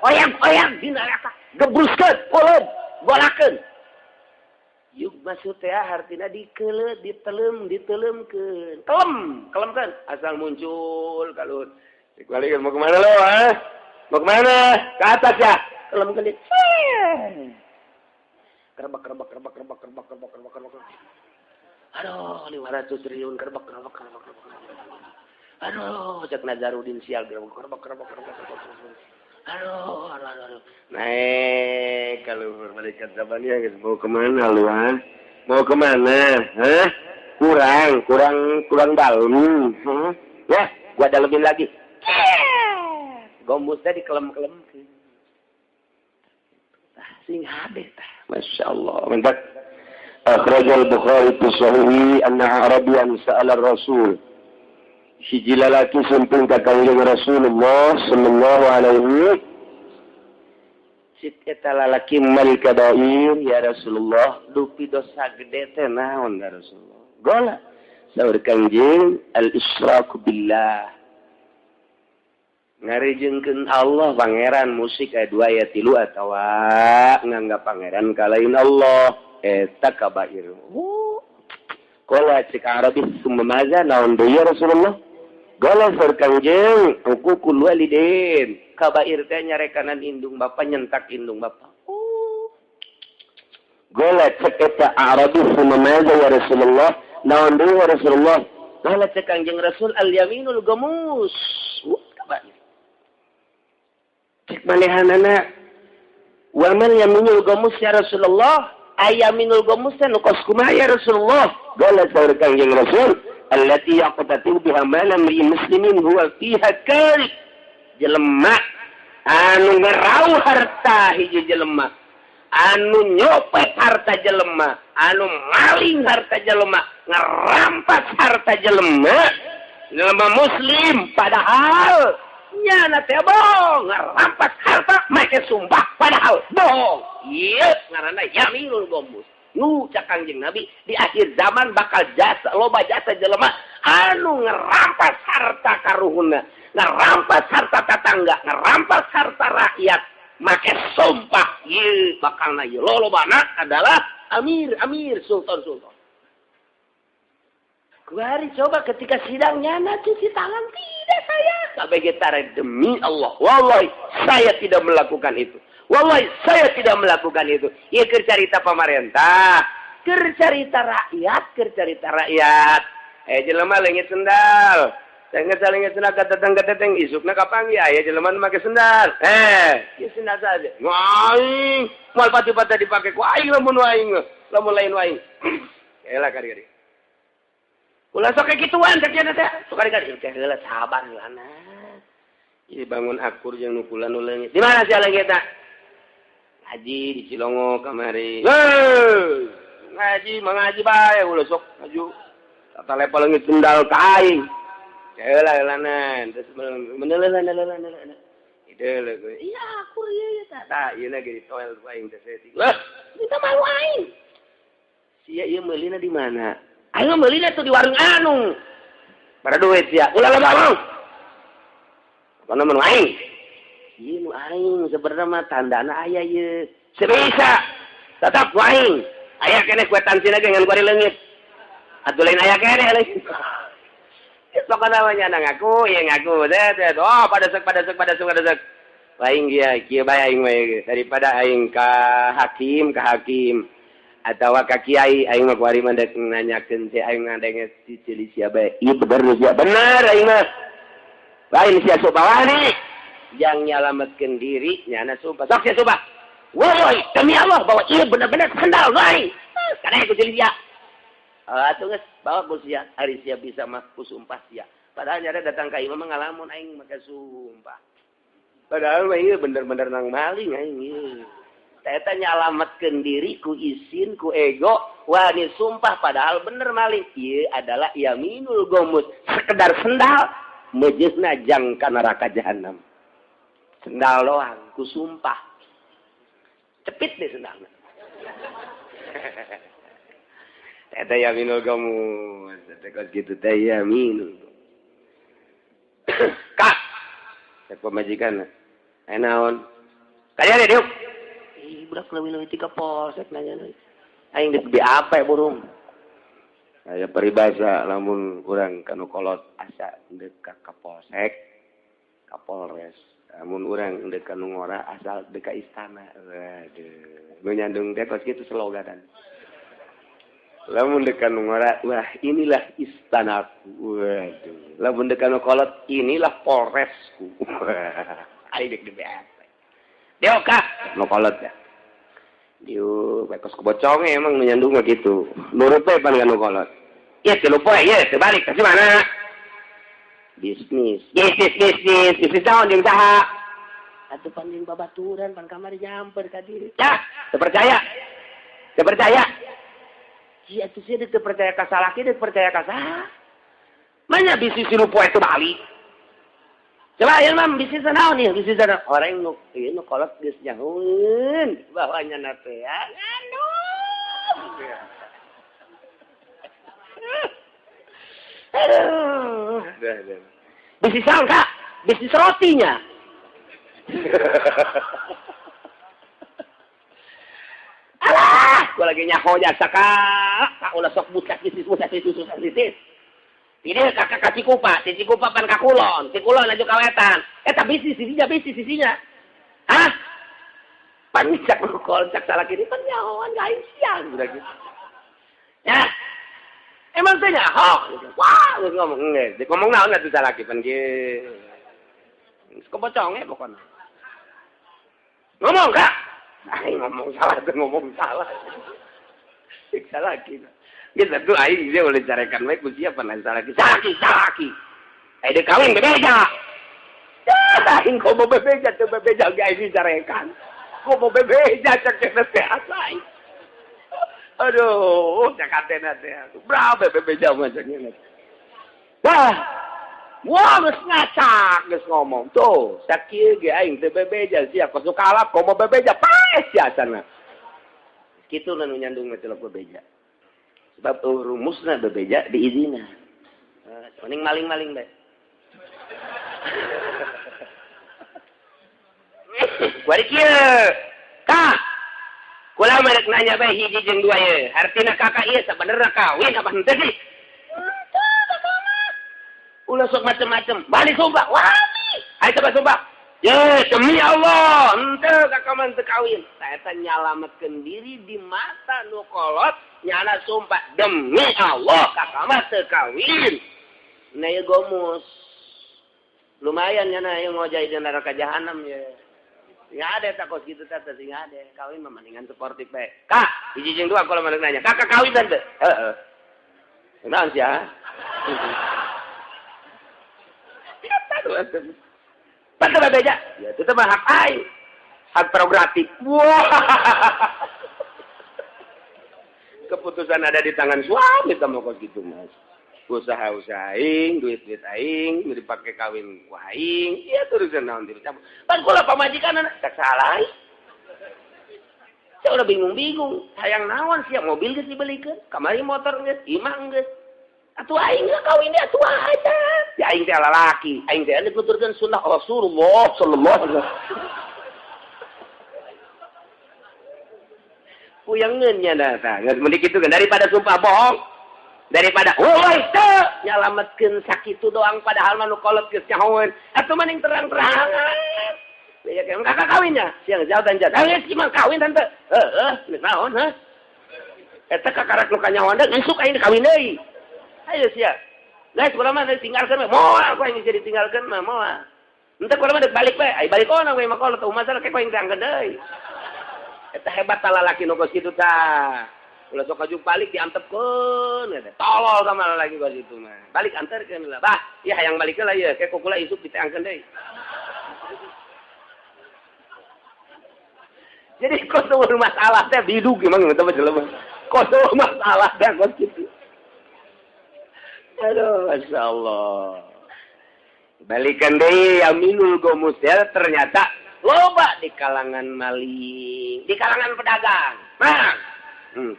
oyang-oyang di neraka, gebruskeun, uleun, golakeun. Yuk maksud teh artinya dikeule, ditelem, ditelemkeun. Kelem, kelemkeun asal muncul kalau dikebalikan mau kemana lo, ha? Mau kemana? Ke atas ya. Kelemkeun di. Kerebak, kerebak, kerebak, kerebak, kerebak, kerebak, kerebak, kerebak. Aduh, 500 triliun kerebak, kerebak, kerebak, kerebak. Aduh, cek Nazarudin sial kerebak, kerebak, kerebak, kerebak, kerebak. Aduh, aduh, aduh, aduh. Naik kalau malaikat zabaniyah guys, mau kemana lu, ha? Mau kemana? Hah? Kurang, kurang, kurang dalam. Hah? Ya, gua dalemin lagi. Gombusnya dikelem-kelem. Tah, sing hade tah. Masya Allah. Mantap. أخرج البخاري في صحيحه أن أعرابيا سأل الرسول hiji lalaki sumping ka Kangjeng Rasulullah sallallahu alaihi. Cik eta lalaki, ما الكبائر يا Rasulullah? Dupi dosa gede teh naon ya Rasulullah? قال, saur Kangjeng, الإشراك بالله, ngarijengkeun Allah pangeran musyrik aya dua, aya tilu, atawa nganggap pangeran kalain Allah, eta kabair. Oh. قال, cik Arabi, ثم ماذا, naon deui ya Rasulullah? قال, saur Kangjeng, عقوق الوالدين, kabair teh nyarekanan indung bapa, nyentak indung bapa. Oh. قال, cek eta Arabi, ثم ماذا ya Rasulullah, naon deui ya Rasulullah? قال, cek Kangjeng Rasul, اليمين الغموس. Kabair. Cek malehanana, وما اليمين الغموس ya Rasulullah? Ayaminul ghamus teh nu kos kumaha ya Rasulullah? قال, saur Kangjeng Rasul, التي يقتطع بها مال امرئ مسلم هو فيها كاره. Jelema anu ngerau harta hiji jelema, anu nyopet harta jelema, anu maling harta jelema, ngerampas harta jelema, jelema muslim, padahal nyana teh bohong, ngerampas harta make sumpah padahal bohong. Ieu ngaranna yaminul ghamus. Nu cak Kangjeng Nabi, di akhir zaman bakal jasa loba jasa jelema anu ngerampas harta karuhunna, ngerampas harta tetangga, ngerampas harta rakyat make sumpah. Ieu bakalna ieu lolobana adalah amir amir, sultan sultan. Kuari coba ketika sidang nyana cuci tangan, tidak, saya KBG tarik, demi Allah, wallahi saya tidak melakukan itu, wallahi saya tidak melakukan itu. Ya keur carita pamarentah, keur carita rakyat, keur carita rakyat. Eh, jelema leungit sendal. Leungit leungit sendal ka tetang ka teteng, isukna kapanggih aya jelema nu make sendal. Eh, ieu sendal saja. Aing moal pati-pati dipake ku aing lamun aing, lamun lain aing. Elah kari-kari. Ulah sok kayak gituan cek nya teh. Sok kari-kari teh heula, sabar heula. Ini bangun akur jeung nu kula nu leungit. Di mana sih leungitna? Ngaji di Cilongo kamari. Heuh, ngaji mah ngaji bae, ulah sok maju. Tata level leungit sendal ka aing. Heula heulanan terus meneuleuh heula heula. Ide gue. Iya, akur ieu ieu tah. Tah, ieu lagi di toel ku aing teh saeutik. Lah, minta malu aing. Sia ieu meulina di mana? Aing meulina tuh di warung anu. Pada duit sia. Ulah loba ngomong. Pokona mah nu aing. Ieu nu aing sebenarnya mah tandana aya ieu. Sebisa. Tetap nu aing. Aya keneh kuitansi lagi ngan kuari leungit. Atuh lain aya keneh lain. Pokoknya namanya ngaku, ya ngaku. Deh, oh, pada sek, pada sek, pada sek, pada sek. Aing dia, kieu bae aing mah daripada aing ka hakim atau ka kiai, aing mah kuari mah dek nanyakeun teh aing ngadenge si cili sia bae. Ieu bener sia, bener aing mah. Lain sia sok bawani. Yang nyalametkeun diri nyana sumpah. Sok sia sumpah. Woi, demi Allah bahwa ieu bener-bener sendal aing. Karena ku cili sia. Atuh geus bawa ku sia, ari sia bisa mah ku sumpah sia. Padahal nyara datang ka imah mah ngalamun aing make sumpah. Padahal mah ieu bener-bener nang maling aing ieu. Eta nyalametkeun diri ku isin, ku ego, wani sumpah padahal bener maling. Ieu adalah yaminul ghamus, sekedar sendal mejeuhna jang ka neraka jahanam. Sendal doang ku sumpah. Cepit deh sendalna. Eta yaminul ghamus, eta kos kitu teh yaminul. Kak, cek pamajikan. Aya naon? Kaya deh, diuk. Ih, budak leuwih-leuwih ti ka polsek nanya. Aing geus BAP burung. Aya peribahasa, lamun urang kanu kolot asa deuk ka kapolsek, ka Polres. Lamun urang deuk ka nu ngora asal deuk ka istana. Waduh, nu nyandung teh kos kitu sloganan. Lamun deuk ka nu ngora, wah, inilah istanaku. Waduh. Lamun deuk ka nu kolot, inilah polresku. Aing deuk di BAP. Diuk ka, nu kolot ya. Diuk, kos kebocong emang nu nyandung mah gitu. Nurut we pan ka nu kolot. Ieu tilu poe ieu teu balik ka mana? Bisnis. Bisnis, bisnis, bisnis naon jeung saha? Atuh pan jeung babaturan pan kamari nyamper ka dieu. Ya, teu percaya. Teu percaya. Sia tuh sia teu percaya ka salaki, teu percaya ka saha. Manya bisnis nu poe teu balik. Coba ieu mah bisnis naon ieu, bisnis naon? Orang nu ieu nu kolot geus nyahueun bahwa nya teh ya. Aduh. Aduh. Bisnis naon, Kak? Bisnis rotinya. Alah, gua lagi nyaho jasa kak, kak ulah sok budak bisnis budak bisnis budak bisnis. Ini kakak ka Cikupa, di Cikupa pan ka kulon, di kulon laju ka wetan. Eta bisnis sisinya, bisnis sisinya. Hah? Pan cak kol cak salah kiri pan nyahoan gaing siang budak gitu. Ya. Emang teh nyaho. Wah, geus ngomong geus. Di ngomong naon atuh salah pan ge. Geus kebocong pokona. Ngomong kak. Aing ngomong salah, ngomong salah. Siksa lagi. Geus atuh aing dia boleh carekan bae ku siapa lain salah lagi. Salaki, salaki. Aing deuk kawin bebeja. Dah aing komo bebeja teu bebeja ge aing dicarekan. Komo bebeja cek teh asa aing. Aduh, cek antena teh. Berapa bebeja mah cek ngene. Wah. Wah, geus ngacak, geus ngomong. Tuh, sakieu ge aing teu bebeja sia kos nu kalap komo bebeja paes sia sana. Kitu nu nyandung mah teu bebeja. Sebab rumusna bebeja diizinan. Mending maling-maling bae. Kuari kieu. Kak. Kula mah rek nanya bae hiji jeung dua ye. Artina kakak ieu sabenerna kawin apa henteu sih? Ulah sok macem-macem. Balik sumpah. Wani. Ayo coba sumpah. Ye, demi Allah, henteu kakak mah teu kawin. Eta nyalametkeun diri di mata nu kolot, nyana sumpah demi Allah kakak mah teu kawin. Nah ieu gomus. Lumayan nyana ieu ngojai di neraka jahanam ye. Sing ade tak kos kitu teh sing ade. Kawin mah mendingan sportif bae. Kak, hiji jeung dua kalau mah nanya. Kakak kawin teh? Heeh. Naon sia? Patah bebeja, ya itu mah hak aing, hak prerogatif. Wah, keputusan ada di tangan suami kamu kok gitu mas. Usaha-usaha aing, duit-duit aing, dipakai kawin ku aing, ya terusan naon dicampur. Pan kula pamajikan anak tak salah. Saya udah bingung-bingung, hayang naon siap mobil geus dibelikeun, kamari motor geus, imah geus. Atuh aing geus kawin dia atuh aja. Ya aing teh lalaki, aing teh dituturkeun sunnah Rasulullah sallallahu alaihi wasallam. Puyangeun nya tah, geus mending kitu kan daripada sumpah bohong. Daripada woi teu nyalametkeun sakitu doang padahal mah nu kolot geus nyahoeun. Atuh mending terang-terangan. Ya kakak kawinnya, siang jauh dan jauh. Geus mah kawin tante. Heeh, geus naon hah? Eta kakarak nu kanyahoan deui isuk aing kawin deui. Ayo sia. Guys, kula mah ditinggalkeun we. Moal ku aing ditinggalkeun mah moal. Henteu kula mah deuk balik we. Ai balik ona we mah kolot teu masalah ke ku aing diangkeun deui. Eta hebat tah lalaki nu geus kitu tah. Ulah sok aju balik diantepkeun eta. Tolol ka malah lagi geus kitu mah. Balik anterkeun lah. Bah, ieu hayang balik heula ieu ke ku kula isuk diteangkeun deui. Jadi kos teu masalah teh bidug emang teh mah jelema. Kos teu masalah teh kos kitu. Aduh, Masya Allah. Balikan deh, Aminul Gomus ya, ternyata loba di kalangan maling, di kalangan pedagang. Mang,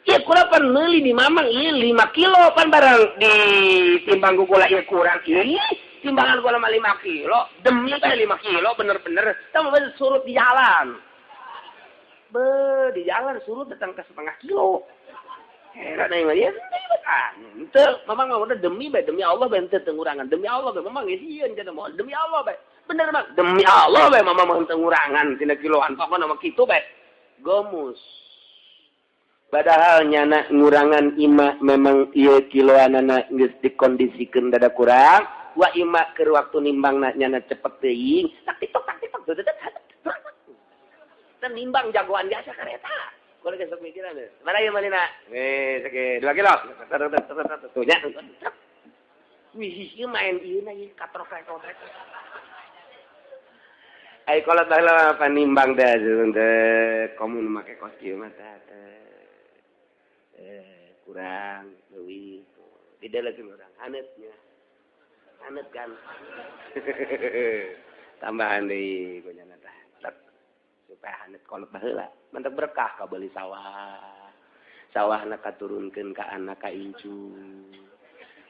Iya kula pan meuli di mamang ieu 5 kilo pan barang di timbang kula ieu kurang ieu. Timbangan kula mah 5 kilo, demi teh 5 kilo bener-bener. Tah surut di jalan. Be, di jalan surut datang ke setengah kilo. Heran aing mah ya, henteu, mamang mah udah demi bae, demi Allah bae henteu ngurangan. Demi Allah bae mamang geus sieun cenah moal demi Allah bae. Bener mang, demi Allah bae mamang mah henteu ngurangan tina kiloan pokona mah kitu bae. Gomus. Padahal nyana ngurangan ima memang ieu kiloanana geus dikondisikeun dada kurang, wa ima keur waktu nimbangna nyana cepet teuing, tak titok tak titok. Teu nimbang jagoan biasa kareta. Kalau gesok mikiran deh. Mana yang mana? Seke 2 kilo. Tuh nya. Wih, ieu main ieu na ieu katrok-katrok. Ai kolot baheula panimbang teh teh komun make kos kieu mah teh. Kurang leuwih didelekeun urang, haneutnya, haneut kan, tambahan deui ku nyana tah supaya haneut. Kolot baheula mantap berkah, kabeli sawah, sawahna katurunkeun ka anak, ka incu.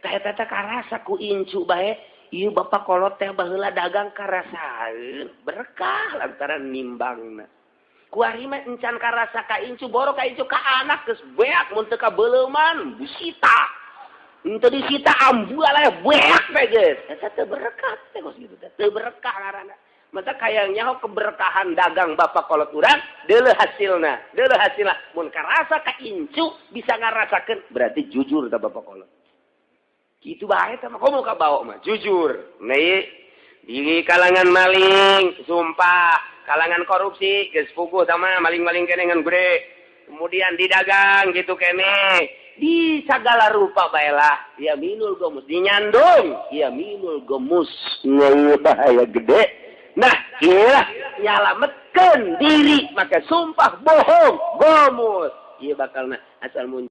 Tah, eta teh karasa ku incu bae, ieu bapak kolot teh baheula dagang karasaeun berkah lantaran nimbangna. Kuari mah encan karasa ka incu, boro ka incu, ka anak geus beak. Mun teu kabeleuman disita, henteu disita ambual aya beak teh geus. Eta teu berkah teh, kos kitu teh teu berkah ngaranna. Maka kayang nyaho keberkahan dagang bapak kolot urang, deuleu hasilna, deuleu hasilna. Mun karasa ka incu, bisa ngarasakeun, berarti jujur ta bapak kolot. Kitu bae teh mah, komo ka bawa mah jujur. Nah, di kalangan maling, sumpah, kalangan korupsi, geus puguh sama maling-maling kene ngan gede. Kemudian didagang gitu kene, di segala rupa baelah, yaminul ghamus dinyandung, yaminul ghamus bahaya gede. Nah, iyalah nyalametkeun diri maka sumpah bohong ghamus. Ieu bakal asal muncul.